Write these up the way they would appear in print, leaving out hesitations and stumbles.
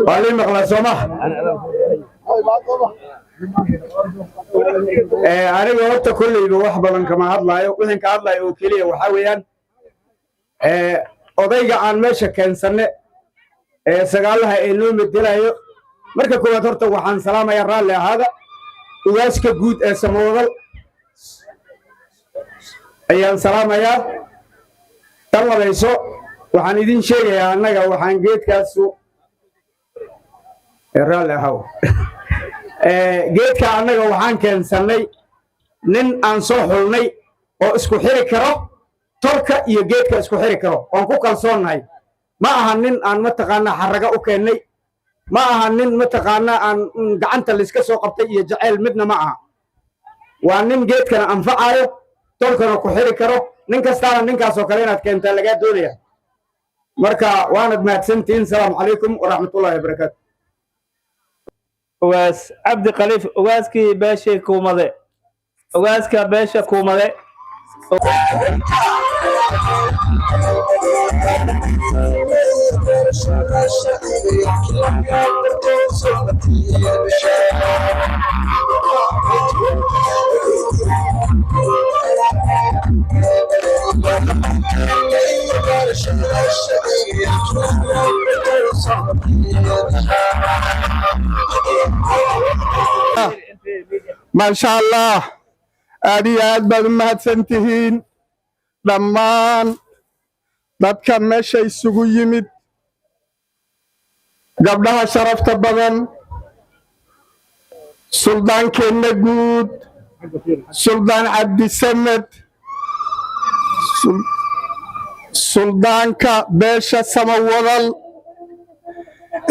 Waa lii maqlaa, soo maha? Aniga horta kolleyba wax badan kama hadlaayo. Wixin ka hadlaayo oo keliya waxaa weeyaan odayga aan meesha keensanne ee sagaalaha ee noo medelayo. Marka koowaad horta waxaan salaamayaa, raalli ahaada, ugaaska guud ee Samawadal ayaan salaamayaa. Tan labayso, waxaan idin sheegayaa, annaga waxaan geedkaasu, raalli ahaw, geedka annaga waxaan keensannay nin aan soo xulnay oo isku xiri karo tolka iyo geedka, isku xiri karo oon ku kalsoonnahay. Ma aha nin aan mataqaanaa xarraga u keennay, ma aha nin mataqaanaa aan gacanta layska soo qabtay iyo jaceyl midna ma aha. Waa nin geedkana anfacayo, tolkana ku xiri karo. Nin kastaana ninkaasoo kale inaad keentaa lagaa doonaya. Marka waanad mahadsantihiin. Asalaamu calaykum waraxmatullahi wabarakaatu. Ugaas Cabdi Khaliif, ugaaskii beeshii Kuumade, ugaaska beesha Kuumade. Maasha Allah, aad iyo aad baad u mahadsan tihiin dhammaan dadka meesha isugu yimid, gabdhaha sharafta badan, suldaankeenna guud, Suldaan Cabdisamed, suldaanka beesha Samawadal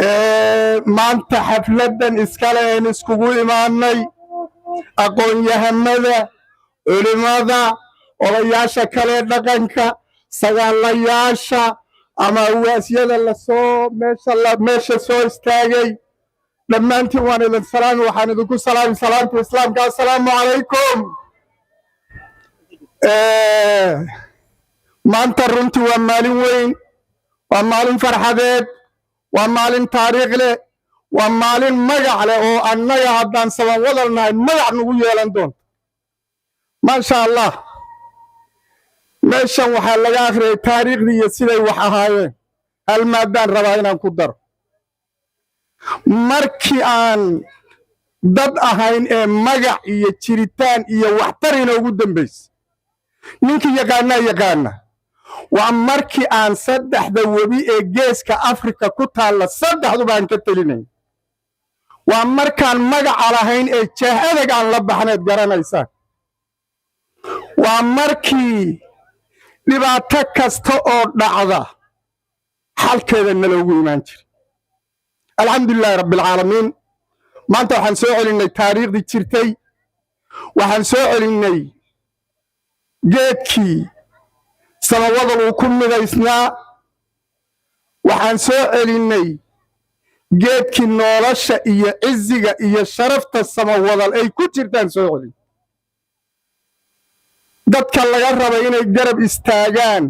ee maanta xafladdan iskale een iskugu imaanay, aqoon-yahanada, culimada, odayaasha kale dhaqanka, sagaalayaasha ama ugaasyada lasoo meesha meesha soo istaagay, dhammaantiin waan idin salaami. Waxaan idinku salaami salaamta Islaamka: assalaamu calaykum. Maanta runtii waa maalin weyn, waa maalin farxadeed, waa maalin taariikh leh, waa maalin magac leh oo annaga haddaan Sabanwadal nahay magac nagu yeelan doonto, maasha Allah. Meeshan waxaa laga akhriyay taariikhdii iyo siday wax ahaayeen. Hal maadaan rabaa inaan ku daro: markii aan dad ahayn ee magac iyo jiritaan iyo waxtar inoogu dambaysay, ninkii yaqaanaa yaqaana, waa markii aan saddexda webi ee Geeska Afrika ku taalla saddexduba aan ka telinayn. Waa markaan magaca lahayn ee jaah adag aan la baxneed garanaysaan. Waa markii dhibaato kasta oo dhacda xalkeeda naloogu imaan jiray. Alxamdulilaahi rabbialcaalamiin, maanta waxaan soo celinnay taariikhdii jirtay, waxaan soo celinnay geedkii Samawadal uu ku midaysnaa, waxaan soo celinnay geedkii nolosha iyo ciziga iyo sharafta Samawadal ay ku jirtaan soo celin. Dadka laga raba inay garab istaagaan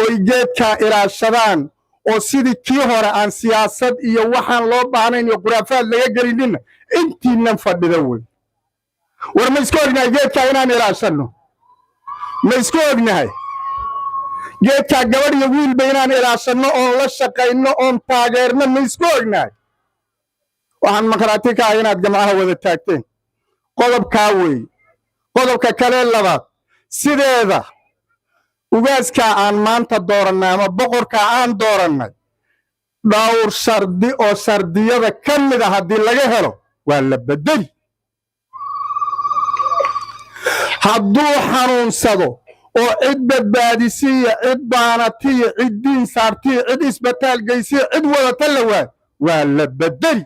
oy geedkaa ilaashadaan oo sidii kii hore aan siyaasad iyo waxaan loo baahnayn iyo khuraafaad laga gelinina intiinan fadhida wey. War, ma isku ognahay geedkaa inaan ilaashanno? Ma isku ognahay geedkaa gabadh iyo wiilba inaan ilaashanno oon la shaqayno oon taageerno? Ma isku ognahay? Waxaan maqhraati ka ah inaad gamcaha wada taagteen. Qodobkaa weeye. Qodobka kalee labaad, sideeda ugaaskaa aan maanta doorannay ama boqorkaa aan doorannay, dhowr shardi oo shardiyada ka mid a haddii laga helo waa la beddeli. Hadduu xanuunsado oo cid badbaadisiya, cid baanatiya, cid diin saartiya, cid isbitaal geysiya, cid wadata la waayo, waa la beddeli.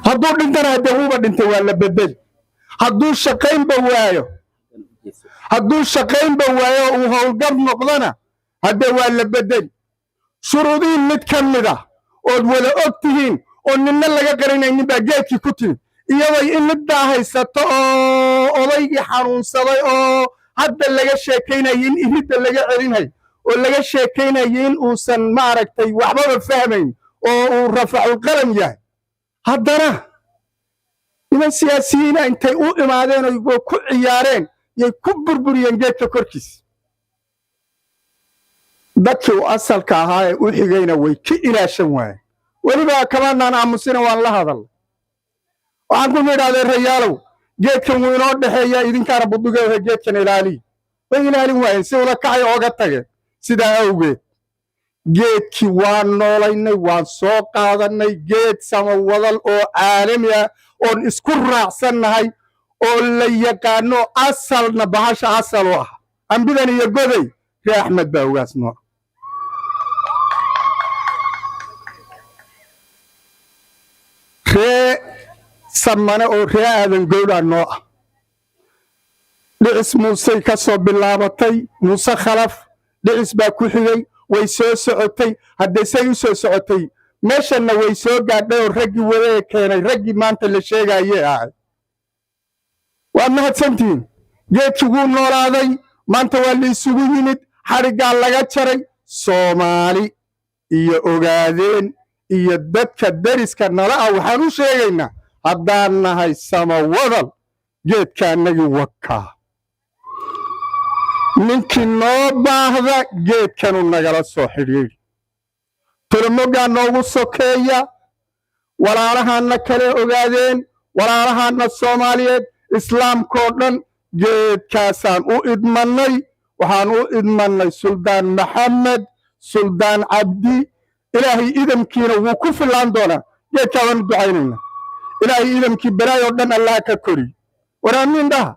Hadduu dhintana, haddee wuuba dhintay, waa la beddeli. Hadduu shaqaynba waayo uu howlgab noqdona, haddee waa la beddeli. Shuruudihii mid ka mid ah ood wada og tihiin oo ninna laga qarinaynin baa geedkii ku timid, iyadoy in middaa haysato oo odaygii xanuunsaday oo hadda laga sheekaynaya in iridda laga celinhay. Oo laga sheekaynayay in uusan, maaragtay, waxbaba fahmayn oo uu rafaculqalam yahay, haddana niman siyaasiyiina intay u imaadeen oo ku ciyaareen yay ku burburiyeen geedka korkiisa. Dadkii u asalka ahaa ee u xigayna way ka ilaashan waayeen. Weliba kamaanaan aamusina, waan la hadalnay. Waxaan ku nidhahdee, "Rayaalow, geedkan wuu inoo dhexeeyaa, idinkaana budugeeha, geedkan ilaaliya." Way ilaalin waayeen, si ula kacay ooga tageen. Sidaa awgeed geedkii waan noolaynay, waan soo qaadannay geed Samawadal oo caalami ah oon isku raacsannahay oo la yaqaano, asalna bahasha asal u ah Ambidan iyo Goday. Ree Axmed baa ugaas nooc. Ree Samane oo Ree Aadan Gowdhaa noo ah. Dhicis Muusey ka soo bilaabatay, Muuse Khalaf Dhicis baa ku xigay. Way soo socotay. Haddee say u soo socotay, meeshanna way soo gaadhay oo raggii wadee keenay, raggii maanta la sheegaayee ahay. Waa mahadsantihiin. Geedkii wuu noolaaday, maanta waa la isugu yimid, xadhiggaa laga jaray. Soomaali iyo Ogaadeen iyo dadka deriska nala ah waxaan u sheegaynaa, haddaan nahay Samawadal, geedkaannagii wakaa. Ninkii noo baahda geedkanu nagala soo xidhiidhi. Tolomogaa noogu sokeeya. Walaalahaanna kale Ogaadeen, walaalahaanna Soomaaliyeed, Islaamkoo dhan geedkaasaan u idmannay. Waxaan u idmannay Suldaan Maxamed, Suldaan Cabdi. Ilaahay idamkiina wuu ku fillaan doonaa. Geedkaa waan u ducaynaynaa. Ilaahay idamkii balaayoo dhan Allaha ka koriy. War aamiin dhaha.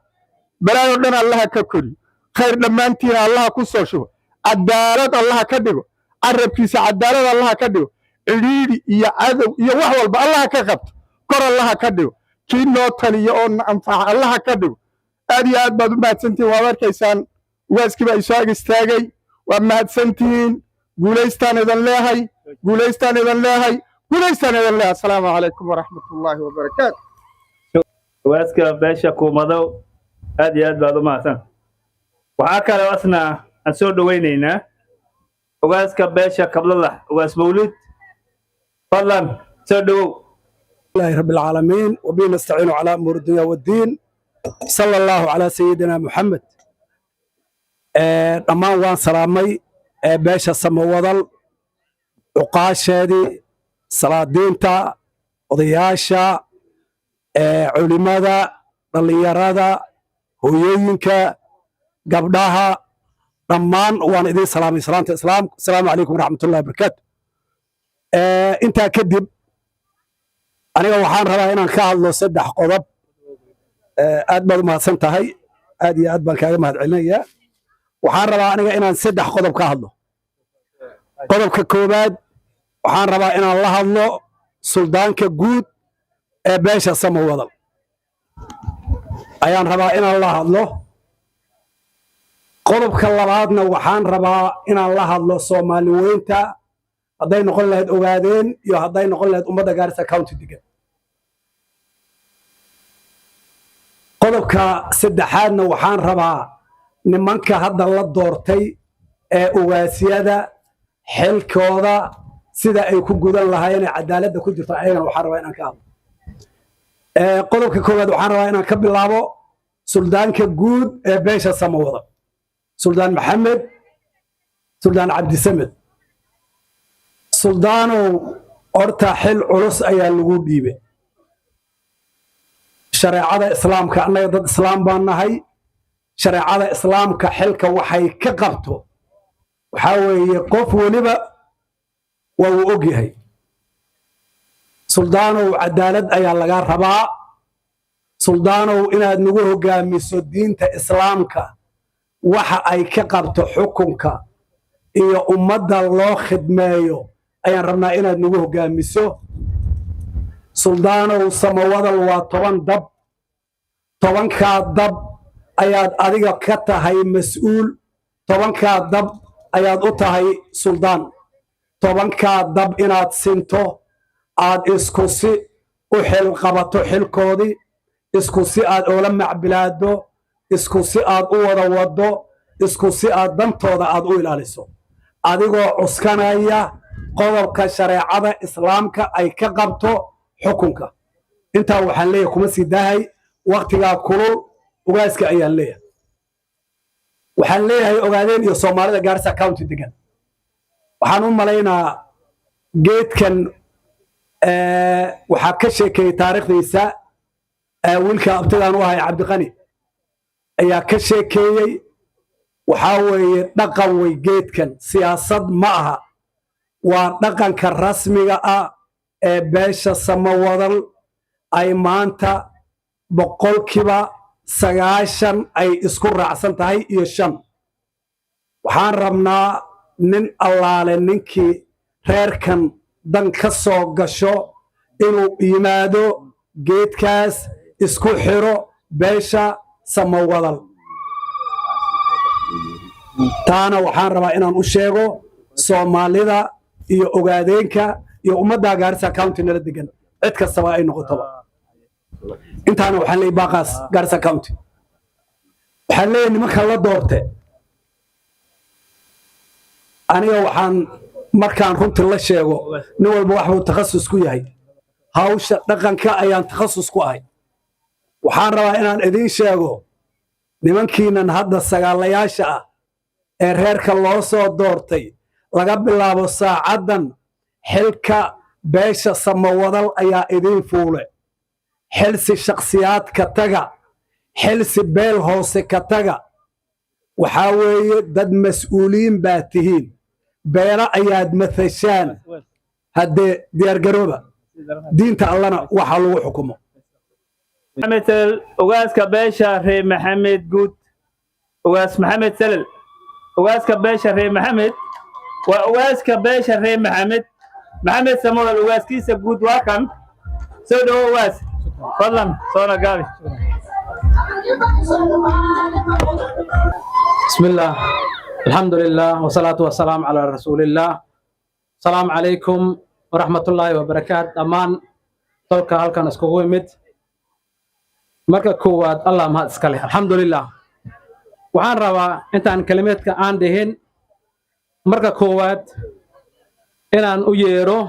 Balaayoo dhan Allaha ka koriy. Khayr dhammaantiina Allaha ku soo shubo. Cadaalad Allaha ka dhigo. Carabkiisa cadaalad Allaha ka dhigo. Cidhiidhi iyo cadow iyo wax walba Allaha ka qabto. Kor Allaha ka dhigo. Kii noo taliyo oo na anfaca Allaha ka dhigo. Aad iyo aad baad u mahadsantihiin. Waad arkaysaan, ugaaskii baa isoo ag istaagay. Waa mahadsantihiin. Guulaystaan idan leehay, guulaystaan idan leehay, guulaystaan idan leehay. Asalaamu calaykum waraxmat ullaahi wabarakaatu. Ugaaska beesha Kuumadow, aad iyo aad baad u mahadsan. Waxaa kaloo asna aan soo dhowaynaynaa ugaaska beesha Kabladax, Ugaas Mawlid. Fadlan soo dhowow. لله رب العالمين، وبه نستعين على أمور الدنيا والدين، صلى الله على سيدنا محمد. Dhammaan waan salaamay beesha Samawadal, cuqaasheedii, salaadiinta, odayaasha, culimada, dhallinyarada, hooyooyinka, gabdhaha, dhammaan waan idiin salaamay salaanta Islaamka. Asalaamu calaykum waraxmatullahi wabarakaatu. Intaa kadib, aniga waxaan rabaa inaan ka hadlo saddex qodob. Aad baad u mahadsan tahay, aad iyo aad baan kaaga mahad celinayaa. Waxaan rabaa aniga inaan saddex qodob ka hadlo. Qodobka koowaad, waxaan rabaa inaan la hadlo suldaanka guud ee beesha Samawadal ayaan rabaa inaan la hadlo. Qodobka labaadna, waxaan rabaa inaan la hadlo Soomaali weynta, hadday noqon lahayd Ogaadeen iyo hadday noqon lahayd ummadda Gaarisa County degan. Qodobka saddexaadna, waxaan rabaa nimanka hadda la doortay ee ugaasyada, xilkooda sida ay ku gudan lahaayeen ee cadaaladda ku jirto, ayagana waxaan rabaa inaan ka hadlo. Qodobka koowaad, waxaan rabaa inaan ka bilaabo suldaanka guud ee beesha Samawada, Suldaan Maxamed, Suldaan Cabdisamed. Suldaanow, horta xil culus ayaa lagu dhiibay. Shareecada Islaamka, annaga dad Islaam baan nahay, shareecada Islaamka xilka waxay ka qabto waxaa weeye qof weliba waa uu og yahay. Suldaanow, cadaalad ayaa laga rabaa. Suldaanow, inaad nagu hoggaamiso diinta Islaamka waxa ay ka qabto xukunka iyo ummadda loo khidmeeyo ayaan rabnaa inaad nagu hoggaamiso. Suldaanow, Samawadal waa 10 dab. 10-kaa dab ayaad adiga ka tahay mas'uul. 10-kaa dab ayaad u tahay suldaan. 10-kaa dab inaad sinto, aad isku si u xilqabato xilkoodii, isku si aad oola macbilaaddo, isku si aad u wada waddo, isku si aad dantooda aad u ilaaliso. Adigoo cuskanaya qodobka shareecada Islaamka ay ka qabto xukunka. Intaa waxaan leeyahay, kuma sii daahay waktigaa kulul. Ugaaska ayaan leeyahay, waxaan leeyahay Ogaadeen iyo Soomaalida Gaarisa County degan, waxaan u malaynaa geedkan waxaa ka sheekeeyey taariikhdiisa wiilka abtidaan u ahay, Cabdiqani, ayaa ka sheekeeyey. Waxaa weeye dhaqan wey geedkan, siyaasad ma aha. Waa dhaqanka rasmiga ah ee beesha Samawadal ay maanta 90% ay isku raacsan tahay iyo 5. Waxaan rabnaa nin allaale ninkii reerkan dan ka soo gasho inuu yimaado geedkaas, isku xiro beesha Samawadal. Taana waxaan rabaa inaan u sheego Soomaalida iyo Ogaadeenka iyo ummadda Gaarisa County nala degan, cid kastaba ay noqotoba. Intaana waxaan leeyahay baaqaas Gaarisa County. Waxaan leeyahay nimanka la doorte, aniga waxaan markaan runtii la sheego, nin walba wax buu takhasus ku yahay. Hawsha dhaqanka ayaan takhasus ku ahay. Waxaan rabaa inaan idiin sheego, nimankiinan hadda sagaalayaasha ah ee reerka loo soo doortay, laga bilaabo saacaddan xilka beesha Samawadal ayaa idiin fuule. Xilsi shakhsiyaad ka taga, xilsi beel hoose ka taga. Waxaa weeye dad mas'uuliyiin baa tihiin, beelo ayaad mathashaan. Haddee diyaargarooba, diinta Allana waxa lagu xukumo. Maxamed Selel, ugaaska beesha reer Maxamed guud. Ugaas Maxamed Selel, ugaaska beesha reer Maxamed, waa ugaaska beesha reer Maxamed, Maxamed Samuel, ugaaskiisa guud waa kan. Soo dhawo ugaas, fadlan soona gaabi. بسم الله، الحمد لله، والصلاة والسلام على رسول الله. السلام عليكم ورحمة الله وبركاته. Dhammaan tolka halkan iskugu imid, marka koowaad Allah mahad iska leh, alxamdulilah. Waxaan rabaa intaan kelimeedka aan dhihin, marka koowaad inaan u yeero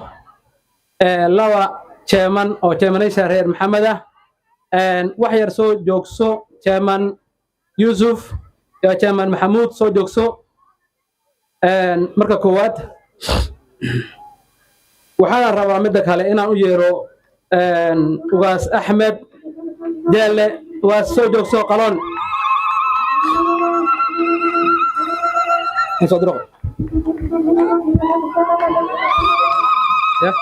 laba chairman oo chairmanaysha reer Maxamed ah. Wax yar soo joogso, Chairman Yuusuf iyo Chairman Maxamuud, soo joogso. Marka koowaad waxaan rabaa midda kale inaan u yeero Ugaas Axmed Jeelle. Ugaas, soo joogso. Qalon soo diro. Ya.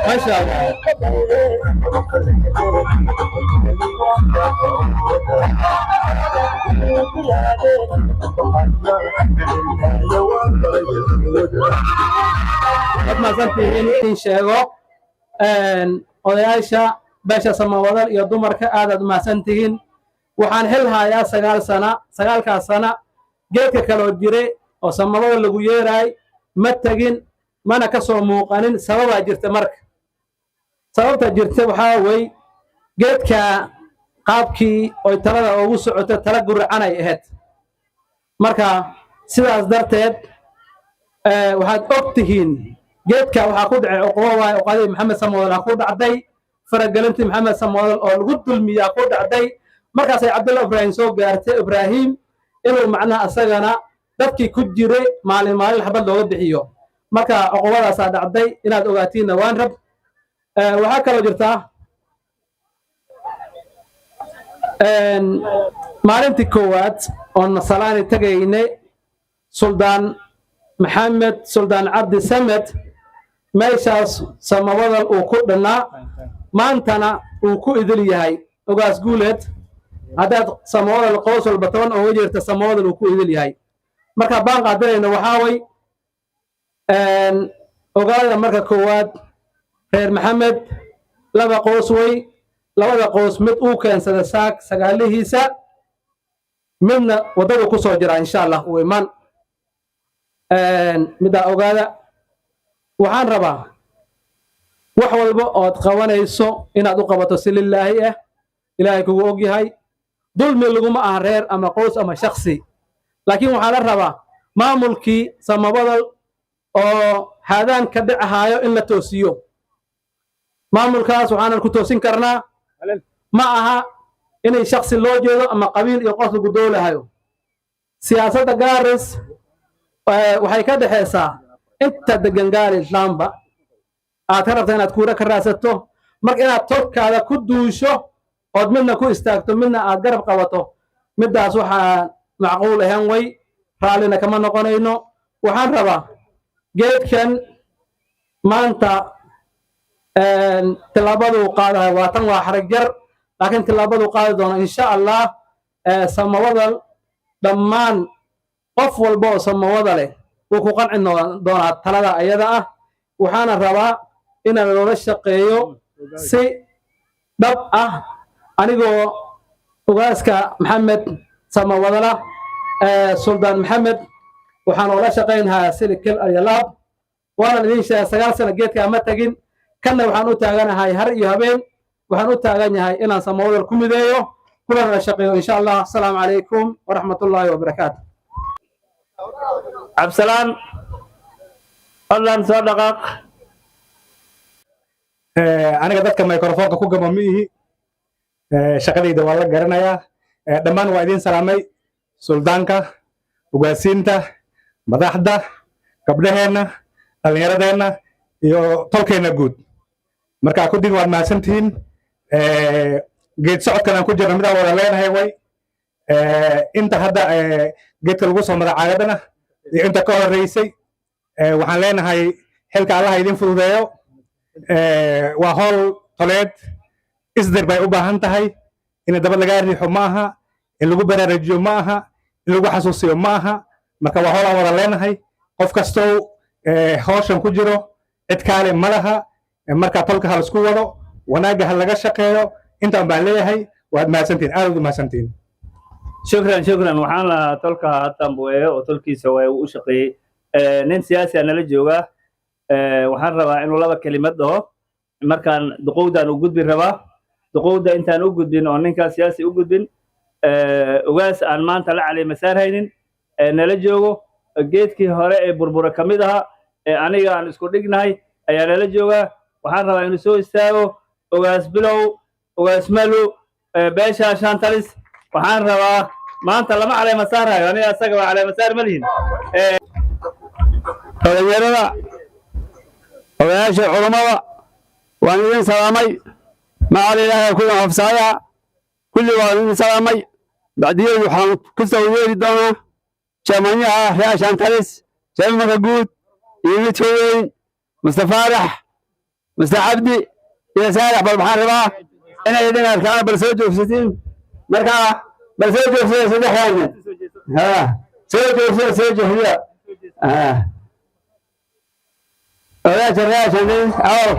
Masha Allah. Waad mahadsantihiin in sheego odayaasha beesha Samawadal iyo dumarka, aadaad mahadsantihiin. Waxaan xil hayaa 9 sana. 9kaas sana geedka kaloo jire oo Samawadal lagu yeeraay ma tegin, mana ka soo muuqanin. Sababaa jirta. Marka sababta jirta waxaa wey geedka qaabkii oy talada ugu socoto tala guracanay ahayd. Marka sidaas darteed waxaad og tihiin geedka waxaa ku dhacay cuqubo, waaye uqadii Maxamed Samoodal ha ku dhacday, faragelintii Maxamed Samoodal oo lagu dulmiyaa ku dhacday. Markaasay Cabdulla Ibraahim soo gaartay, Ibraahim inuu macnaha asagana dadkii ku jiray maalin maalin xabad looga bixiyo. Marka cuqubadaasaa dhacday, inaad ogaatiinna waan rab. Waxaa kaloo jirtaa maalintii koowaad oon Masalaani tegaynay, Suldaan Maxamed Suldaan Cabdi Samed meeshaas Samawadal uu ku dhannaa, maantana uu ku idil yahay. Ogaas Guuleed, haddaad Samawadal qoys walba 10 ooga jirta, Samawadal uu ku idil yahay. Marka baan qaadanayna waxaa way ogaada, marka koowaad reer Maxamed laba qoys way. Labada qoys mid uu keensada saag sagaalihiisa, midna waddadu ku soo jiraa, insha Allah uu iman. Middaa ogaada. Waxaan rabaa wax walba ood qabanayso inaad u qabato si lilaahi ah, Ilaahay kugu og yahay. Dulmi laguma aha reer ama qoys ama shaksi, laakiin waxaa la rabaa maamulkii Samabadal oo haadaan ka dhicahaayo in la toosiyo. Maamulkaas waxaanan ku toosin karnaa ma aha inay shaksi loo jeedo ama qabiil iyo qof lagu doolahayo. Siyaasadda Gaaris waxay ka dhexaysaa inta degan Gaari Islaamba aad ka rabta inaad kuura ka raadsato. Marka inaad tolkaada ku duusho ood midna ku istaagto, midna aad garab qabato, middaas waxaa macquul ahaan way raallina kama noqonayno. Waxaan rabaa geedkan maanta tillaabaduu qaadahay waa tan, waa xarag jar, laakiin tillaabaduu qaadi doono, insha Allah, Samawadal dhammaan qof walba oo Samawada leh wuu ku qanci doonaa talada ayada ah. Waxaana rabaa inaan loola shaqeeyo si dhab ah. Anigoo ugaaska Maxamed Samawadala, Suldaan Maxamed, waxaan oola shaqaynhayaa silikil alyalaab. Waanan idiin sheegay, 9 sano geedkaa ma tegin. Kanna waxaan u taaganahay har iyo habeen, waxaan u taagan yahay inaan Samawadal ku mideeyo kulana shaqeeyo, insha Allah. Asalaamu calaykum waraxmatullaahi wabarakaatu. Cabdisalaan, fadlan soo dhaqaaq. Aniga dadka microphone-ka ku gama ma ihi, shaqadayda waa la garanayaa. Dhammaan waa idiin salaamay, suldaanka, ugaasiinta, madaxda, gabdhaheenna, dhallinyaradeenna iyo tolkeenna guud. Marka kudig waad mahadsantihiin. Geed socodkan aan ku jirno midaan wada leenahay way. Inta hadda geedka lagu soo magacaabana iyo inta ka horreysay, waxaan leenahay xilka Allaha idin fududeeyo. Waa howl toleed, isdir bay u baahan tahay. In daba lagaa riixo ma aha, in lagu baraarujiyo ma aha, in lagu xasuusiyo ma aha. Marka waa howl aan wada leenahay. Qof kastow hawshan ku jiro, cid kaale ma laha. Marka tolka ha laisku wado, wanaagga ha laga shaqeeyo. Intaan baan leeyahay. Waad mahadsantihin, aad u mahadsantihin. Shukran, shukran. Waxaan lahaa tolka ha tambueeyo oo tolkiisa waa uu u shaqeeyey. Nin siyaasi a nala jooga, waxaan rabaa inuu laba kelimad dhaho. Markaan duqowdaan u gudbi rabaa, duqowda intaan u gudbin oo ninkaas siyaasi u gudbin, ugaas aan maanta la caleemasaar haynin nala joogo, geedkii hore ee burbura ka mid ahaa ee aniga aan isku dhignahay ayaa nala joogaa. Waxaan rabaa inuu soo istaago Ugaas Bilow, Ugaas Malu, beesha Shantalis. Waxaan rabaa maanta lama caleema saarayo, aniga asaga waa caleema saar ma lihin. Dhalinyarada, odayaasha, culammada, waan idin salaamay. Macal Ilaahay kuwan hafsaaya kulli waan idin salaamay. Bacdiyeed waxaan ku soo yeeri doonaa chairman-yaha reer Shantalis, chairman-ka guud iyo midka weyn, Mustafaarax, Musta Cabdi iyo Saalax. Bal waxaan rabaa inay idin arkaan. Bal soo joogsatiin markaa, bal soo joogsada saddexdaana. Ha soo joogsada, soo joogsada. Odayaasha reer Shantalis aw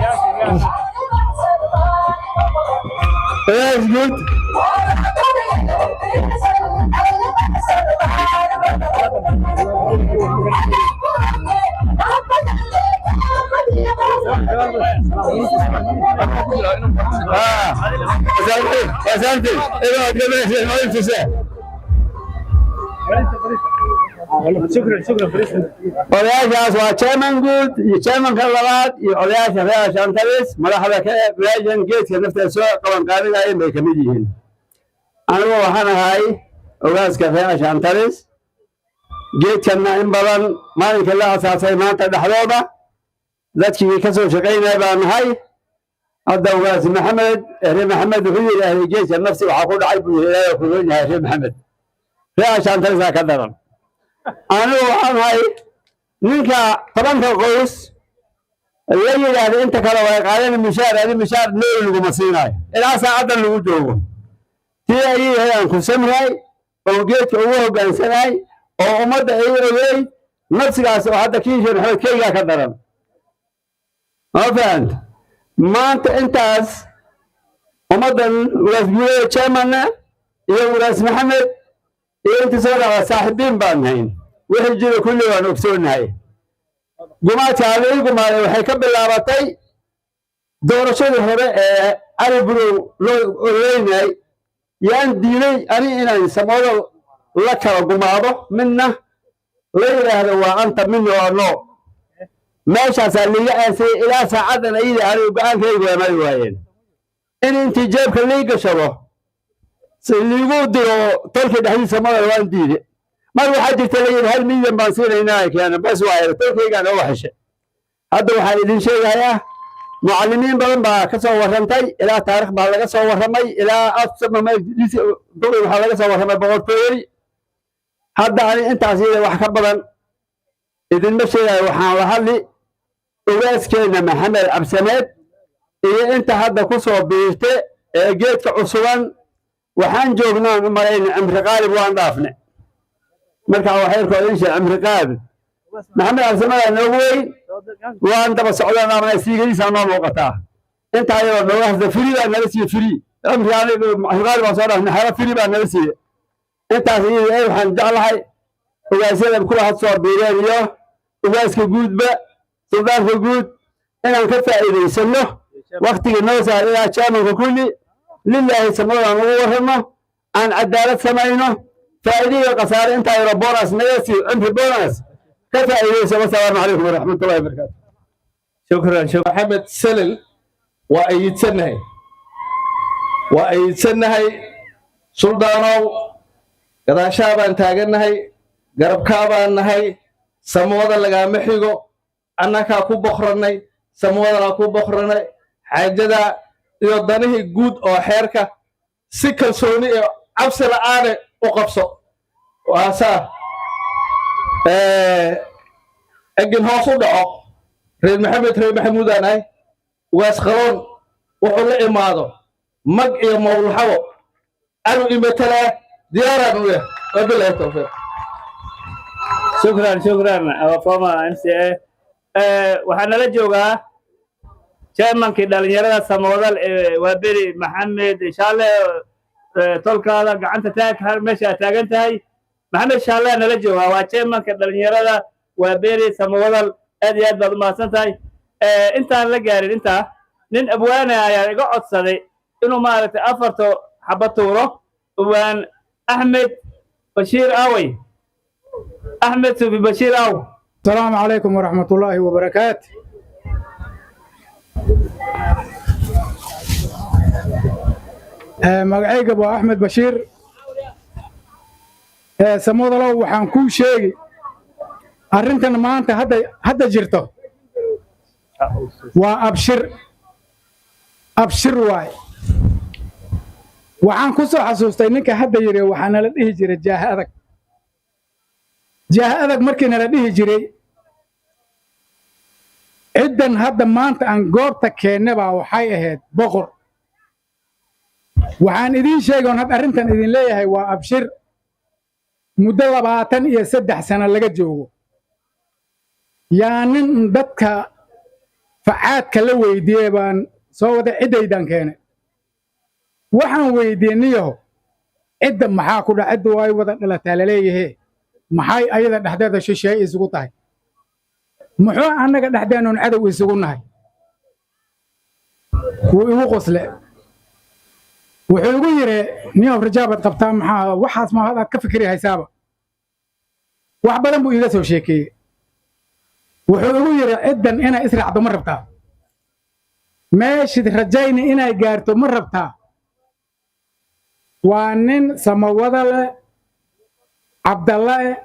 odayaasha guud. Odayaashaas waa chairman guud iyo chairmanka labaad iyo odayaasha reer Shantalis, madaxda ka meeshan geedka nafteeda soo qaban qaabinayeen bay kamid yihiin. Anigu waxaan ahay ogaaska reer Shantalis. Geedkanna in badan maalinka la asaasay maanta dhexdooda dadkii ka soo shaqaynaya baan nahay. Hadda ugaas Maxamed reer Maxamed wuxuu yidhaahday geedka nafsi waxaa ku dhacay buu yidhi. Ilaahay ku roon yahay reer Maxamed, reer Shantalisaa ka daran. Anigu waxaan ahay ninka 10-ka qoys la yidhaahda inta kale way qaadan mishaar, adi mishaar nool laguma siinayo ilaa saacaddan lagu joogo. Tii ayay aan ku samray oo geedka ugu hoggaansanay oo ummadda ay ogey nafsigaas oo hadda kiisha Maxamed keygaa ka daran. Ma fahanta? Maanta intaas ummaddan ugaas guulada chairmanna iyo ugaas Maxamed iyo inta soo dhaca saaxiibiin baan nahayn. Wixii jira kulli waan ogsoonahay. Gumaadka lii gumaaday waxay ka bilaabatay doorashadii hore ee Cali Burow loo ololeynayay. Yaan diiday ani inaan Samoodo la kala gumaado, midna la yidhaahdo waa anta, midna waa noo. Meeshaasaa liiga aansayay. Ilaa saacaddan ayada anigu go-aankaygu waa mari waayeen in intii jeebka lii gashado si liigu diro tolkii dhexdiisa madal, waan diide. Mar waxaa jirta la yidhi 1 milyan baan siinaynaa, keena bas waaye, tolkaygaan ooga xeshe. Hadda waxaan idin sheegayaa, mucallimiin badan baa ka soo warrantay, ilaa taarikh baa laga soo warramay, ilaa waxaa laga soo warramay boqortooyadii. Hadda ani intaas iyada wax ka badan idinma sheegayo. Waxaan la hadli ogaaskeenna Maxamed Cabsameed iyo inta hadda ku soo biirte ee geedka cusuban. Waxaan joognaan u malayna cimri qaalib waan dhaafne. Marka waxayrkoo idin sheeg, cimri qaalib Maxamed Cabsameed noogu weyn, waan daba socdaan amana siigadiisaa noo muuqataa. Intaa yaroo nooga hasda, free baa nala siiye, free. Cimri qaalib baan soo dhaafne, xero free baa nala siiye. Intaas iyada waxaan jeclahay ogaasyada kuwa had soo biireen iyo ogaaska guudba, suldaanka guud, inaan ka faa'iidaysano waktigii noo saar ilaa chairmanka kulli lilaahi samadaan ugu warrano, aan cadaalad samayno, faa'iido iyo khasaare intaa yaro bonus naga siiyo, cimri bonus ka faa'iidayso. Wasalaamu calaykum waraxmatullahi wabarakaatu. Shukran, shukran. Maxamed Selel waa ayidsannahay, waa ayidsannahay. Suldaanow, gadaashaa baan taagannahay, garabkaa baan nahay. Samooda lagaama xigo, annakaa ku boqrannay, samoodanaa ku boqrannay. Xaajada iyo danihii guud oo xeerka si kalsooni iyo cabsi la'aane u qabso. Waasaa egin hoos u dhaco. Reer Maxamed, reer Maxamuudaan ahay. Ugaas Qaloon wuxuu la imaado mag iyo mawlaxabo anu imatalaa, diyaaraan u yahay. Wabilahi tawfiiq. Shukran, shukran, our former MCA. Waxaa nala joogaa chairmankii dhalinyarada Samoodal ee Waaberi, Maxamed Shaale. Tolkaada gacanta taag hal meesha aad taagan tahay. Maxamed Shaale nala joogaa, waa chairmanka dhalinyarada Waaberi Samoodal. Aad iyo aad baad u mahadsan tahay. Intaan la gaarin intaa, nin abwaane ayaa iga codsaday inuu maaragtay afarto xaba tuuro. Abwaan Axmed Bashiir awey, Axmed Suufi Bashiir aw. السلام عليكم ورحمة الله وبركاته. Magacayga waa Axmed Bashiir. Samodalow, waxaan kuu sheegi arrintan maanta hadda jirto waa abshir, abshir waay. Waxaan ku soo xasuustay ninka hadda yidhi waxaa nala dhihi jiray jaaha adag. Jaaha adag markii nala dhihi jiray, ciddan hadda maanta aan goobta keenne baa waxay ahayd boqor. Waxaan idiin sheegay oon hadda arrintan idin leeyahay waa abshir. Muddo 23 sano laga joogo yaa nin dadka facaadka la weydiiyey baan soo wada ciddaydaan keenay. Waxaan weydiiyey, niyaho, cidda maxaa ku dhac? Cidda way wada dhalataa laleeyahe, maxay ayada dhexdeeda shisheeye isugu tahay? Muxuu annaga dhexdeennuun cadow isugu nahay? Wuu igu qosle, wuxuu igu yidhi, niyow, rajaabaad qabtaa, maxaa waxaas ma aad ka fikri haysaaba? Wax badan buu iiga soo sheekeeyey. Wuxuu igu yidhi, ciddan inay israacdo ma rabtaa? Meeshid rajayni inay gaarto ma rabtaa? Waa nin samawada leh, Cabdalle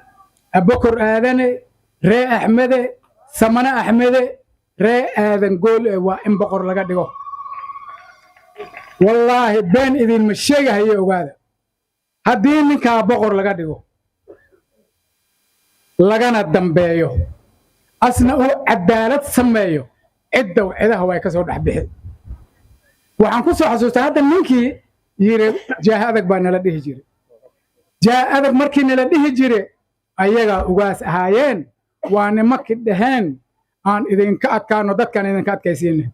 Abokor Aadane, ree Axmede, Samane Axmede, ree Aadan Gool e, waa in boqor laga dhigo. Wallaahi been idinma sheegahayo. Ogaada, haddii ninkaa boqor laga dhigo lagana dambeeyo, asna uu cadaalad sameeyo, ciddow cidaha way ka soo dhex bixi. Waxaan ku soo xasuustaa hadda ninkii yidhi jaaha adag baa nala dhihi jiray. Jaaha adag markii nala dhihi jire, ayagaa ugaas ahaayeen. Waa nimankii dhaheen aan idinka adkaano, dadkaan idinka adkaysiina.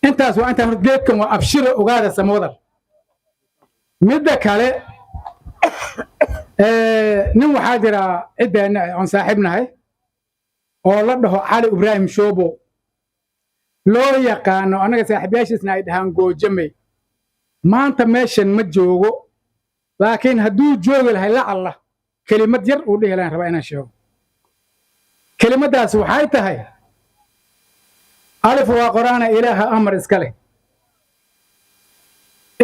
Intaas waa intaan. Geedkan waa abshiro, ogaada Samoodan. Midda kale, nin waxaa jira ciddeenna oon saaxiib nahay. Oo la dhaho Cali Ibraahim Shoobo loo yaqaano, annaga saaxiibayaashiisna ay dhahaan Goojamey. Maanta meeshan ma joogo, laakiin hadduu joogi lahay, lacalla kelimad yar uu dhihi lahayn rabaa inaan sheego. Kelimaddaas waxay tahay: alif waa qoraana, Ilaaha amar iska leh,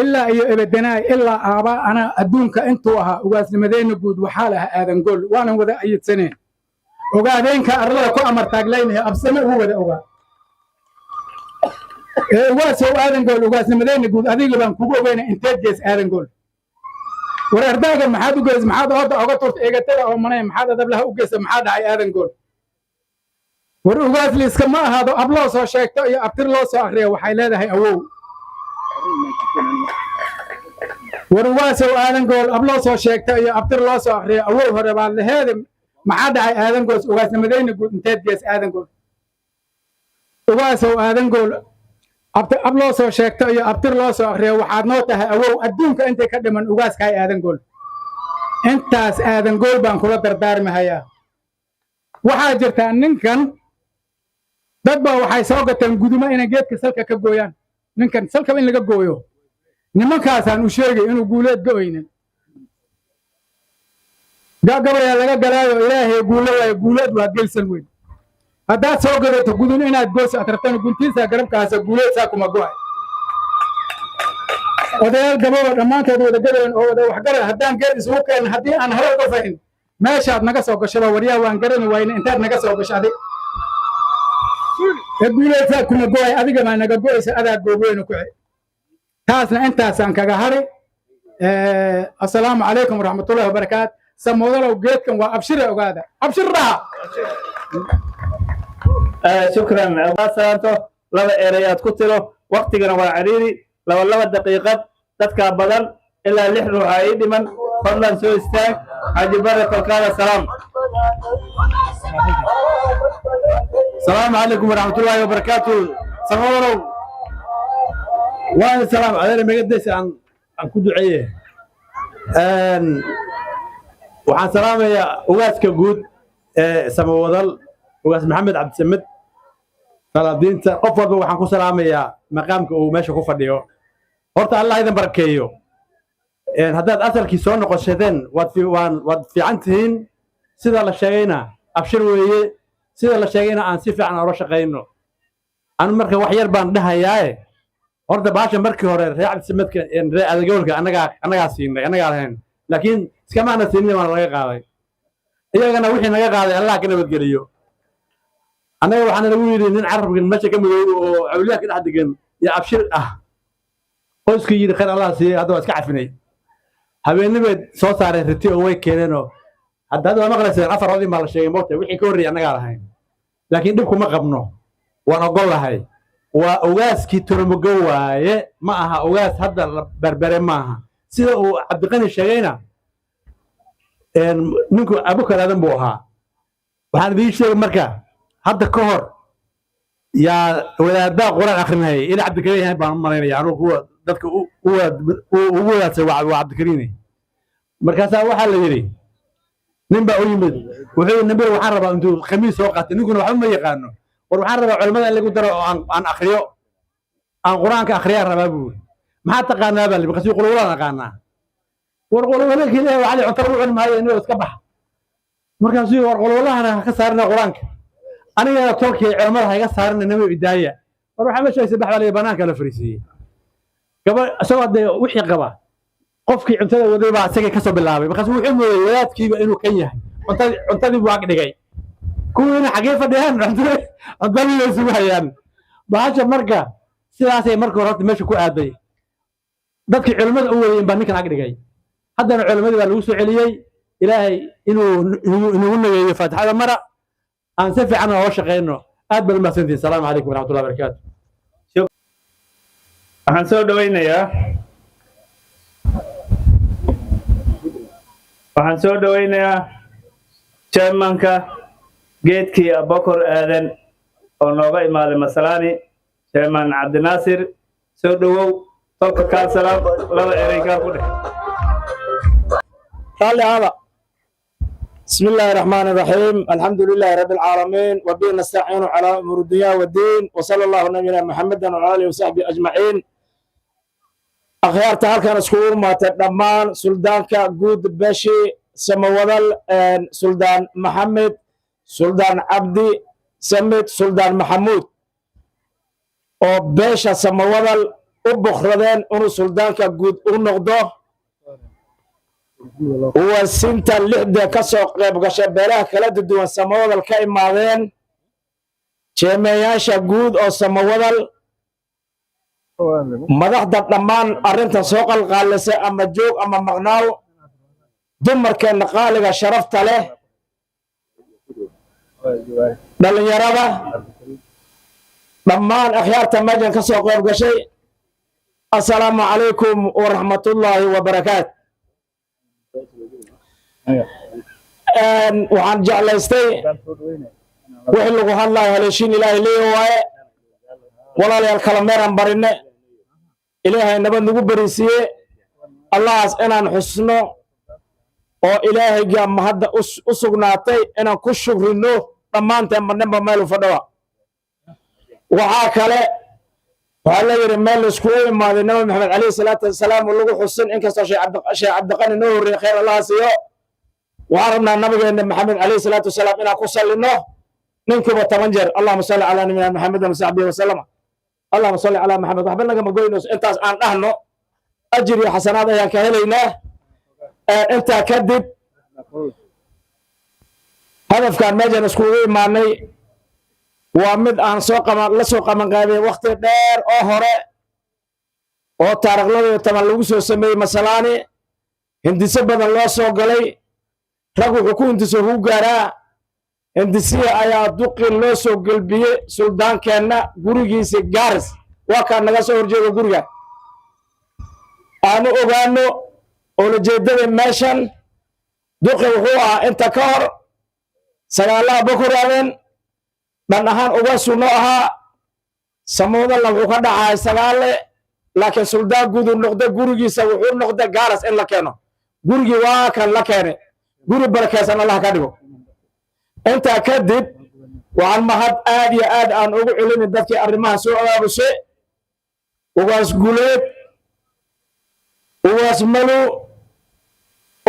ilaa iyo ebedanaay, ilaa aabaa anaa adduunka intuu ahaa. Ugaasnimadeenna guud waxaa lahaa Aadan Gool, waanan wada ayidsaneen. Ogaadeenka arlada ku amar taaglaynaya absame ugu wada ogaa ee ugaasow Aadan Gool, ugaasnimadeenna guud adiga baan kugu ogeyna. Inteed gees, Aadan Gool? War ardaaga maxaad u geys? Maxaad ooda oga turta eegatada oo manay? Maxaad adablaha u geysa? Maxaa dhacay, Aadan Gool? War ugaas liiska ma ahaado. Ab loo soo sheegto iyo abtir loo soo akriya waxay leedahay awow. War ugaasow Aadan Gool, ab loo soo sheegto iyo abtir loo soo akriyo awow hore baad laheede. Maxaa dhacay, Aadan Gool? Ugaasnimadeyna guud inteed gees, Aadan Gool? Ugaasow Aadan Gool, ab loo soo sheegto iyo abtir loo soo akriyo waxaad noo tahay awow adduunka intay ka dhiman. Ugaaskahay Aadan Gool, intaas Aadan Gool baan kula dardaarmahayaa. Waxaa jirtaa ninkan dad baa waxay soo gateen guduma inay geedka salka ka gooyaan, ninkan salkaba in laga gooyo. Nimankaasaan u sheegay inuu Guuleed go'aynin. Gabayaa laga galaayo, Ilaahay guulo waayo, Guuleed waa gelsan weyn. Haddaad soo gadato gudun inaad goyso aad rabtana, guntiisa garabkaasa, Guuleed saa kuma go'ay. Odayaal gababa dhammaantood wada gadayn oo wada waxgaran, haddaan geed isugu keenin, haddii aan hore uga fahin meeshaad naga soo gashaba, waryaa waan garani wayne, intaad naga soo gasho adig ee Guuleed saa kuma go'ay, adiga baa naga go'aysa, adaa goobweyne ku taasna intaasaan kaga hari. Assalaamu calaykum waraxmatullahi wabarakaat. Samodalow, geedkan waa abshire, ogaada, abshir dhaha. Shukran. Salaanto laba erey aad ku tiro, waktigana waa ciriiri, laba laba daqiiqad, dadkaa badan, ilaa lix ruux aa ii dhiman. Fadlan soo istaag. Xaaji Bare, kolkaada salaam. السلام عليكم ورحمة الله وبركاته. سمورو وين السلام علينا مقدس عن كدعية أن وحان سلامة يا ugaas ka guud ee Samawadal, Ugaas Maxamed Cabdisamed, salaadiinta, qof walba waxaan ku salaamayaa maqaamka uu meesha ku fadhiyo. Horta Allah idin barakeeyo. Haddaad asalkii soo noqoshadeen, waad fiican tihiin. Sida la sheegayna abshir weeye, sida la sheegayna aan si fiican oola shaqayno. Anu marka wax yar baan dhahayaae. Horta baasha markii hore reer Cabdisamedka, reer Adagoolka, annagaa siinay, annagaa lahayn, laakiin iskamaana siinin, waana laga qaaday. Iyagana wixii naga qaaday Allah ka nabadgeliyo. Annaga waxaana lagu yidhi nin carabkan meesha ka madow oo cawliyaha ka dhex degan iyo abshir ah. Qoyskii yidhi khayr Allah siiyey, hadda waa iska cafinay. Habeennibeed soo saareen riti oo way keeneenoo hadda waa maqlayseen, afar odin baa la sheegay moogta. Wixii ka horreeyay annagaa lahayn, laakiin dhib kuma qabno, waan ogol lahay. Waa ugaaskii Toromogo waaye, ma aha ugaas hadda la berbere maaha. Sida uu Cabdiqani sheegayna, ninku Abukar Aadan buu ahaa. Waxaan idiin sheegay marka hadda ka hor yaa wadaaddaa Qur-aan akrinayay ina Cabdikariin yahay baan u malaynaya anugu, kuwa dadka ugu wadaadsan waa Cabdikariin. Markaasaa waxaa la yidhi nin baa u yimid, wuxuu yidhi: "Nabi, waxaan rabaa," intuu khamiis soo qaatay, ninkuna waxba ma yaqaano, "war waxaan rabaa culimmada in lagu daro oo aan akriyo, aan Qur-aanka akhriyaan rabaa," buu yidhi. "Maxaa taqaanaa?" baa lihi. Markaasuu: "Qulwulaan aqaanaa." "War qulwalakii leeyahay cali cunto lagu cuni maayo, inuu iska bax." Markaasuu yidhi: "War qulwalahana ha ka saarina Qur-aanka, anigana tolkii culimmada ha iga saarina, nimo idaaya." "War waxaa ma sheegaysa, bax," baa la yidhi. Banaanka la fariisiiyey gaba isagoo dee wixii qaba. Qofkii cuntada waday baa isagii kasoo bilaabay. Markaasuu wuxuu mooday wadaadkiiba inuu kan yahay. Cuntadii buu ag dhigay, kuwiina xaggee fadhiyaan, cuntadii bay isugu hayaan bahasha. Marka sidaasay marka hore horta meesha ku aaday. Dadkii culimmada u wadayeen baa ninkan ag dhigay, haddana culimmadii baa lagu soo celiyey. Ilaahay inuu inagu nageeyo. Faatixada mara, aan si fiican ooga shaqayno. Aad baad umahadsantihin. Asalaamu calaykum waraxmatullahi wabarakaatu. Waxaan soo dhawaynayaa chairmanka geedkii Abokor Aadan oo nooga imaaday Masalaani, Chairman Cabdinaasir. Soo dhowow, tolka kaa salaam, laba erey kaa ku dheh. Raalli ahaada. بسم الله الرحمن الرحيم، الحمد لله رب العالمين، وبه نستعين على أمور الدنيا والدين، وصلى الله على نبينا محمد وعلى آله وصحبه أجمعين. Akhyaarta halkan iskugu imaatay dhammaan, suldaanka guud beshi Samawadal, Suldaan Maxamed, Suldaan Cabdi Samid, Suldaan Maxamuud, oo beesha Samawadal u boqradeen inuu suldaanka guud u noqdo, uwasinta lixda ka soo qayb gashay, beelaha kala duwan Samawadal ka imaadeen, jeemeyaasha guud oo Samawadal, madaxda dhammaan arrintan soo qalqaalisay, ama joog ama maqnaaw, dumarkeenna qaaliga sharafta leh, dhallinyarada dhammaan, akhyaarta meeshan ka soo qayb gashay, assalaamu calaykum waraxmatullaahi wabarakaat. Waxaan jeclaystay wixii lagu hadlayo haleeshiin Ilaahay leeya waaye. Walaalayaal, kala meeraan barine, Ilaahay nabad nagu beriisiiye. Allahaas inaan xusno oo Ilaahaygaa mahadda u sugnaatay inaan ku shukrino dhammaanteen madninba meel u fadhowa. Waxaa kale waxaa la yidhi meel laiskugu imaaday Nabi Maxamed calayhi salaatu wasalaam oo lagu xusin, inkastoo Sheekh Cabdiqani noo horreeyey, khayr Allaha siiyo. Waxaan rabnaa Nabigeena Maxamed calayhi salaatu wasalaam inaan ku sallinno ninkiiba 10 jeer. Allahuma salli calaa nabiyina Maxamed wa saxbihi wasalama, allahuma salli calaa Maxamed. Waxba nagama goynayso intaas aan dhahno, ajir iyo xasanaad ayaan ka helaynaa. Intaa kadib, hadafkaan meeshan iskugu imaanay waa mid aan soo qaban la soo qabanqaabiyey wakti dheer oo hore oo taarikh 12 lagu soo sameeyey Masalaani. Hindiso badan loo soo galay, rag wuxuu ku hindiso ku gaaraa. Hindisiya ayaa duqi loo soo gelbiyey suldaankeenna gurigiisa Gaaris, waa kaa naga soo horjeeda guriga. Aanu ogaano olajeedada meeshan. Duqi wuxuu ahaa inta ka hor sagaalaha Bokoraadeen dhan ahaan uga noo ahaa. Samoodalla wuxuu ka dhacay sagaale, laakiin suldaan guud uu noqday, gurigiisa wuxuu noqday Gaaras in la keeno. Gurigii waa kan la keenay, guri barakeysan Allah ka dhigo. Intaa kadib, waxaan mahad aad iyo aad aan ugu celini dadkii arrimaha soo abaabushay, Ugaas Guleed, Ugaas Malu,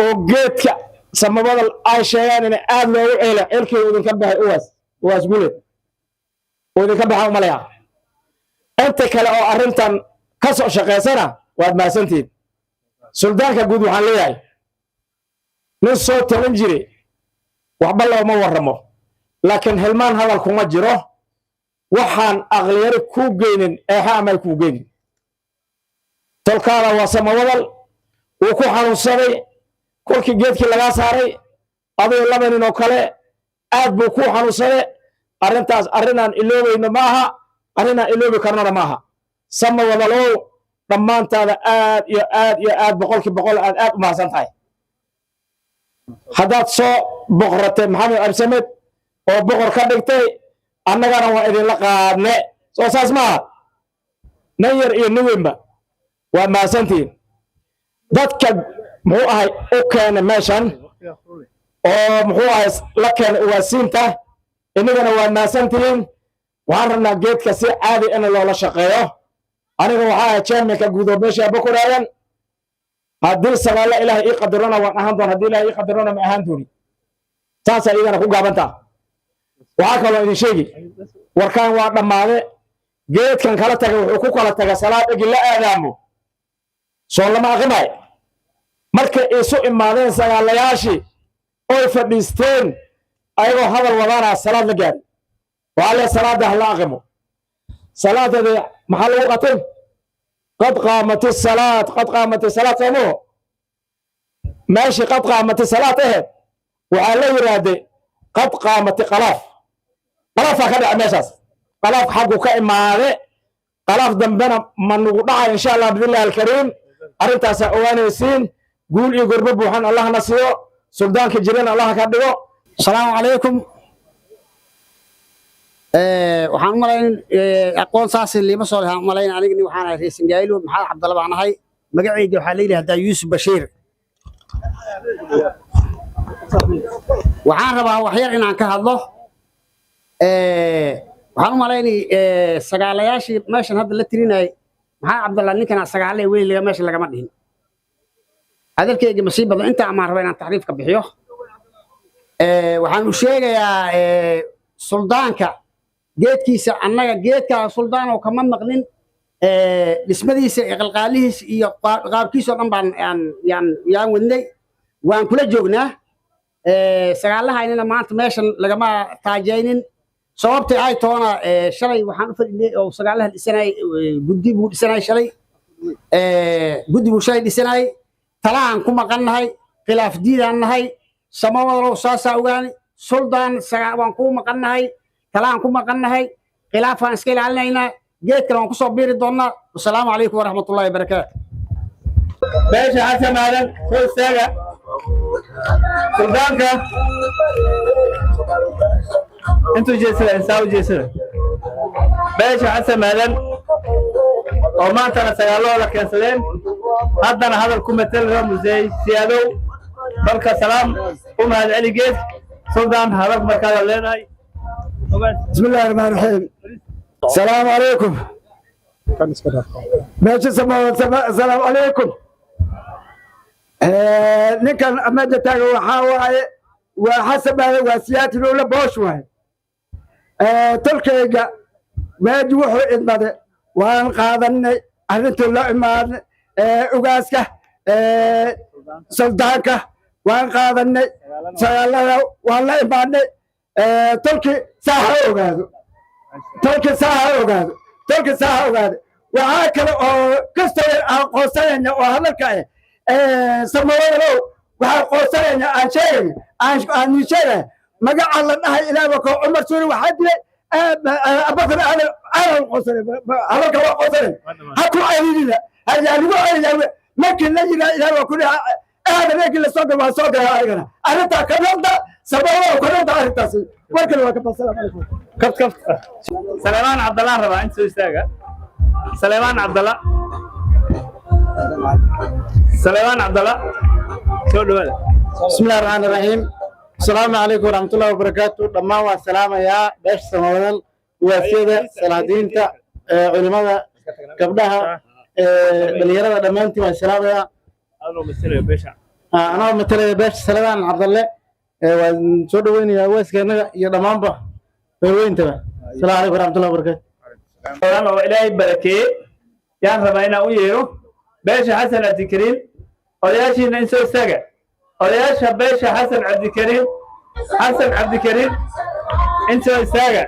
oo geedka Samabada ay sheegaan in aad loogu ceelo. Celkii idinka baxay, Ugaas Guleed uu idinka baxa umalaya. Inta kale oo arrintan ka soo shaqaysana waad mahadsantihiin. Suldaanka guud waxaan leeyahay, nin soo talan jire waxba looma warramo, laakiin hilmaan hadal kuma jiro. Waxaan aqliyari kuu geynin eexa amay kuu geynin. Tolkaada waa Samawadal, wuu ku xanuunsaday kolkii geedkii lagaa saaray adigoo laba nin oo kale. Aad buu kuu xanuunsaday. Arrintaas arrinaan iloobayno ma aha, arrinaan iloobi karnona ma aha. Samawadalow, dhammaantaada aad iyo aad iyo aad, 100% aad aad u mahadsan tahay haddaad soo boqoratay Maxamed Absamed oo boqor ka dhigtay. Annagana waa idinla qaadne, soo saas maaha? Nin yar iyo nin weynba waa mahadsantihiin. Dadka muxuu ahay u keenay meeshan oo muxuu ahay la keenay uwaasiinta, innagana waa mahadsantihiin. Waxaan rabnaa geedka si caadi in loola shaqeeyo. Aniga waxaa ahay chairmanka guud oo meesha Bokoraadan. Haddii sagaalla Ilaahay ii qadarona waan ahaan doon, haddii Ilahay ii qadarona ma ahaan dooni. Saasaa iyagana ku gaabantaa. Waxaa kaloo idin sheegi, warkaan waa dhammaade. Geedkan kala tagay wuxuu ku kala tagay salaad egi la aadaamo, soo lama aqimay. Markay isu imaadeen sagaalayaashii oy fadhiisteen ayagoo hadal wadaanaa salaad la gaari. Waxaa lee salaadda hala aqimo. Salaadada maxaa lagu qatay? Qad qaamati salaad, qad qaamati salaad, soomaho? Meeshii qad qaamati salaad aheed waxaa la yidhaahday qad qaamati qalaaf. Qalaafaa ka dhaca meeshaas. Qalaaf xaggu ka imaade, qalaaf dambena ma nugu dhacay, insha Allah biidnillahi alkariim. Arrintaasaa ogaanaysiin. Guul iyo gorbo buuxan Allahna siiyo, suldaanka jiran Allah ka dhigo. Asalaamu calaykum. Waxaan u malayn aqoon saas liima soo lehan malayn. Aniga nin waxaan ahay reer Sangaylo, Maxamed Cabdalla baan ahay. Magacayga waxaa la yidhahdaa Yuusuf Bashiir. Waxaan rabaa wax yar inaan ka hadlo. Waxaan u malaynay sagaalayaashii meeshan hadda la tirinayay Maxaa Cabdallah ninkan sagaalay weli meesha lagama dhihin. Hadalkayga ma sii badan, inta amaan rabaa inaan taxriif ka bixiyo. Waxaan u sheegayaa suldaanka geedkiisa, annaga geedka suldaan oo kama maqlin, dhismadiisa iyo qalqaalihiisa iyo qaabkiisa oo dhan baan yaan wadnay, waan kula joognaa. Sagaalahaynina maanta meeshan lagama taajaynin, sababtay ay toona shalay waxaan u fadhinay oo sagaalaha dhisanay, guddi buu dhisanay shalay, guddi buu shalay dhisanay. Talaan ku maqannahay, khilaaf diidaan nahay. Samawadalow saasaa ogaani, suldaan waan kuu maqannahay, talaan ku maqannahay, khilaafaan iska ilaalinaynaa, geedkana waan kusoo biiri doonnaa. Wasalaamu calaykum waraxmatullahi wabarakaatu. Beesha Xasan Aadan soo istaaga. Suldaanka intuu jeesada, insaa u jeesada. Beesha Xasan Aadan oo maantana sagaalahooda keensadeen, haddana hadal ku matalra Musey Siyaadow dalka salaam u mahad celi geed. Suldaan, hadal markaadaad leedahay. بسم الله الرحمن الرحيم، السلام عليكم. ماشي السلام عليكم. Ninkan meesha taagan waxaa waaye waa Xasan Aadan, waa siyaati loola boosh waaye. Tolkayga meeji wuxuu idmade waan qaadanay, arrintuu la imaadnay, ugaaska suldaanka waan qaadanay, sagaalada waan la imaadnay. Tolki saa ha ogaado, tolki saa ha ogaado, tolki saa ha ogaado. Waxaa kale oo kastoo aan qoonsanayna oo hadalka ah, samawadalow, waxaan qoonsanayna, aan sheegayna, aan sheegaya magaca la dhahay ilaaba ko Cumar Suuri waxaa dilay Abubakar Aadan. Aanan qoonsanay, hadalka waa qoonsanay. Ha ku celinina, hayaa lagu celina markii la yiraa ilaah waa ku dhaha aadan eegii la soo gal, waa soo galaa ayagana. Arrintaa ka noqda, samawadalow, ka noqda arrintaasi. Warkana waa ka baa. Salaamu calaykum. Kaft kaft. Saleemaan Cabdallaan rabaa inta soo istaaga. Saleemaan Cabdalla, Saleemaan Cabdalla, soo dhawaada. بسم الله الرحمن الرحيم، السلام عليكم ورحمة الله وبركاته. Dhammaan waan salaamayaa beesha Samawadal, ugaasiyada, salaadiinta, culimada, gabdhaha, dhalinyarada, dhammaantiin waan salaamayaa. Anoo matalaya beesha Saladaan Cabdalle, waan soo dhaweynayaa ugaaskeenaga iyo dhammaanba beerweyntaba. Asalaamu calaykum waraxmatullahi wabarakatu. Oo Ilaahay barakeeye yaan rabaa inaan u yeero beesha Xasan Cabdikariim. Odayaashiina in soo istaaga. Odayaasha beesha Xasan Cabdikariim, Xasan Cabdikariim in soo istaaga.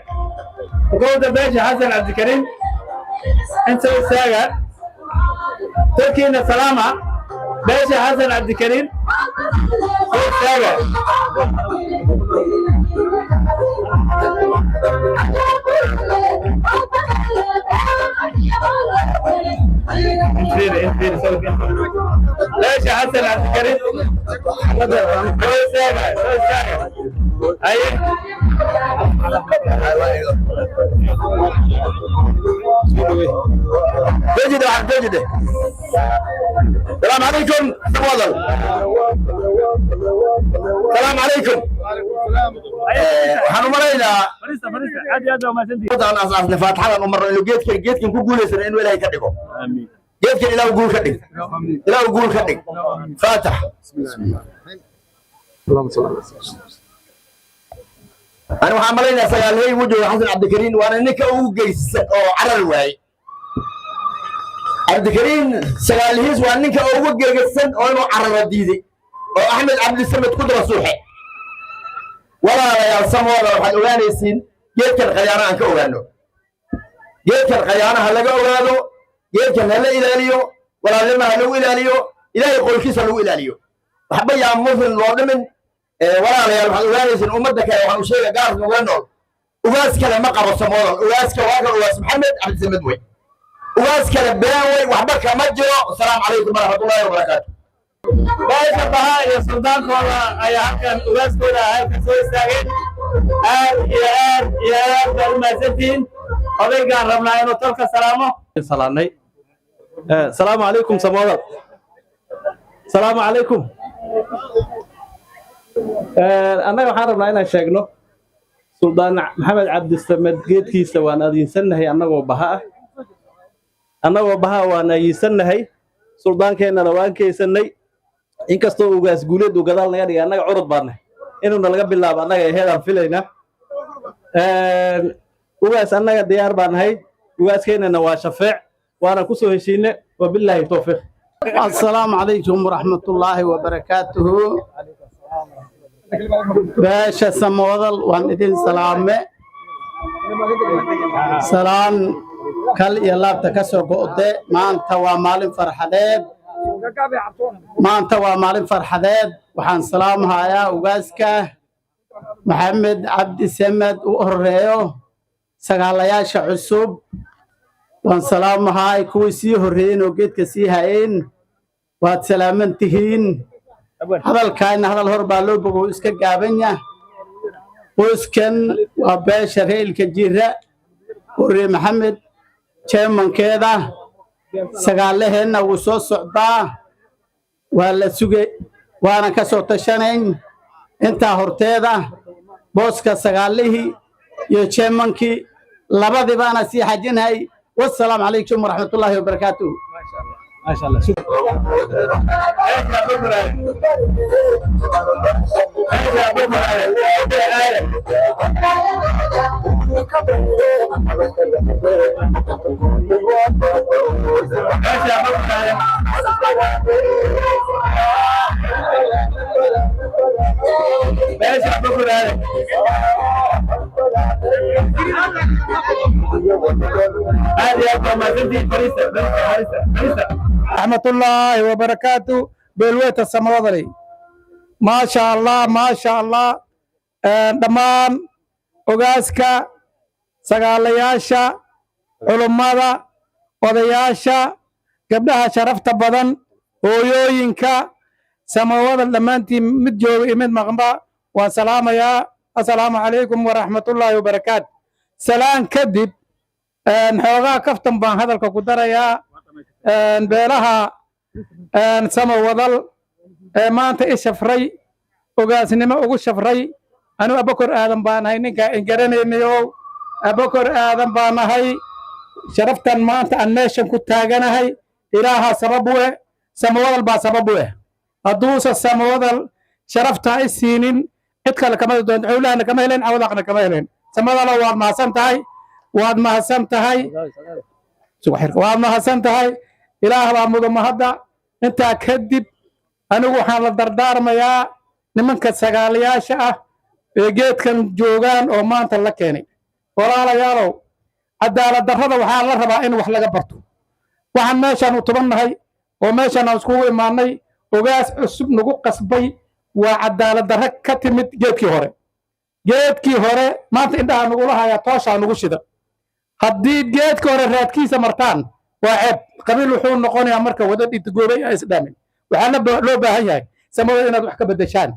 Gowda beesha Xasan Cabdikariim in soo istaaga. Dadkiina salaama. Beesha Xasan Cabdikariim soo istaaga. Beesha Xasan Cabdikariim soo istaaga, soo istaaga. Haye. جيد عبد جيد. السلام عليكم تفضل. السلام عليكم. Waxaan u malaynayaa wadaan asaasnay faatixadan u marno inuu geedkan ku guulaysano, inuu Ilaahay ka dhigo geedkan. Ilaahu guul ka dhig, Ilaahu guul ka dhig. Faatax. Ani waxaan malaynayaa sagaalhey wuu jooga Xasan Cabdikariin, waana ninka ugu geysan oo carar waayey. Cabdikariin sagaalhiis waa ninka ugu gegesan oo inuu cararo diiday oo Axmed Cabdisamed ku daba suuxe. Walaalayaal, samooda waxaad ogaanaysiin geedkan khayaano aan ka ogaano. Geedkan khayaano ha laga ogaado, geedkan ha la ilaaliyo, walaalnimo ha lagu ilaaliyo, Ilaahay qolkiisa ha lagu ilaaliyo. Waxba yaa muslim loo dhimin. Walaalayaal, waxaad ogaanaysiin ummadda kale waxaan u sheega gaar nugula nool, ugaas kale ma qabo samoodan. Ugaaska waa kan, ugaas Maxamed Cabdisamed wey. Ugaas kale been wey, waxba kama jiro. Asalaamu calaykum waraxmatullaahi wabarakaatu. Beesha Baha iyo suldaankooda ayaa halkan, ugaaskooda halkan soo istaageen. Aad iyo aad iyo aad baad u mahadsantihiin. Odaygaan rabnaa inuu tolka salaamo. Salaanay. Salaamu calaykum samoodan, salaamu calaykum. Annaga waxaan rabnaa inaan sheegno Suldaan Maxamed Cabdisamed geedkiisa waan ayiidsannahay. Annagoo baha ah, annagoo baha waan ayiidsannahay. Suldaankeennana waan keysannay, inkastoo Ugaas Guuleed uu gadaal naga dhigay. Annaga curud baannahay, inuuna laga bilaabo annaga aheedaan filaynaa. Ugaas, annaga diyaar baan nahay. Ugaaskeenana waa shafeec, waana ku soo heshiine. Wabilaahi towfiiq. Asalaamu calaykum waraxmatullaahi wabarakaatuhu. Beesha Samoodal waan idin salaame, salaan kal iyo laabta ka soo go'de. Maanta waa maalin farxadeed, maanta waa maalin farxadeed. Waxaan salaamhayaa ugaaska Maxamed Cabdi Samed u horeeyo, sagaalayaasha cusub waan salaamahay, kuwii sii horreeyeen oo geedka sii hayeen waad salaaman tihiin. Hadalkaana hadal hor baa loo bogo, iska gaabanya. Qoyskan waa beesha reelka jira, horre Maxamed jeemankeeda sagaalaheenna wuu soo socdaa, waa la sugay, waana ka soo tashanayn. Intaa horteeda booska sagaalihii iyo jeemankii labadiibaana sii xajinhay. Wasalaamu calaykum waraxmatullaahi wabarakaatuh. Raxmatullaahi wabarakaatu. Beelweyta Samawadaley, maasha Allah, maasha Allah. Dhammaan ogaaska, sagaalayaasha, culummada, odayaasha, gabdhaha sharafta badan, hooyooyinka Samawadal, dhammaantiin mid jooga iyo mid maqanba waan salaamayaa. Assalaamu calaykum waraxmatullaahi wabarakaatu. Salaan kadib, xoogaa kaftan baan hadalka ku darayaa. Beelaha Samawadal ee maanta i shafray, ogaasnimo ugu shafray, anuu Abakor Aadan baan ahay. Ninkaa in garanaynayo, Abakor Aadan baan ahay. Sharaftan maanta aan meeshan ku taaganahay Ilaahaa sabab u eh, Samawadal baa sabab u eh. Hadduusa Samawadal sharaftaa i siinin, cid kale kama doonto, xowlahana kama helen, cawadaqna kama helen. Samadalo, waad mahadsan tahay, waad mahadsan tahay, waad mahadsan tahay. Ilaah baa mudo mahadda. Intaa kadib, anigu waxaan la dardaarmayaa nimanka sagaalayaasha ah ee geedkan joogaan oo maanta la keenay. Walaalayaalow, cadaalad darrada waxaa la rabaa in wax laga barto. Waxaan meeshaan u tubannahay oo meeshaan aan iskugu imaannay ogaas cusub nagu qasbay waa cadaalad darro ka timid geedkii hore. Geedkii hore maanta indhaha nagula hayaa, tooshaa nagu shida. Haddii geedka hore raadkiisa martaan, waa ceeb. Qabiil wuxuu noqonayaa marka wada dhitigoobay ay isdhaamin. Waxaana loo baahan yahay Samawadal inaad wax ka beddeshaan,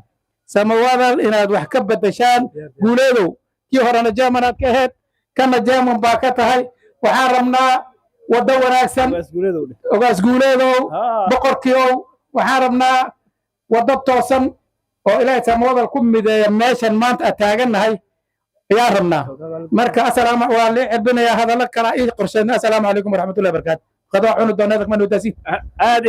Samawadal inaad wax ka beddeshaan. Guuleedow, kii horena jeemanaad ka ahayd, kana jeeman baa ka tahay. Waxaan rabnaa waddo wanaagsan. Ogaas Guuleedow, boqorkiiow, waxaan rabnaa waddo toosan oo Ilaahay Samawadal ku mideeya. Meeshan maanta aad taagannahay ayaan rabnaa. Marka asalaam, waa lii celbinayaa, hadallo kala ii qorsheedna. Assalaamu calaykum waraxmatullahi wabarakaatu. Qadaa cuni doonaa, ma nudaasi. Aad.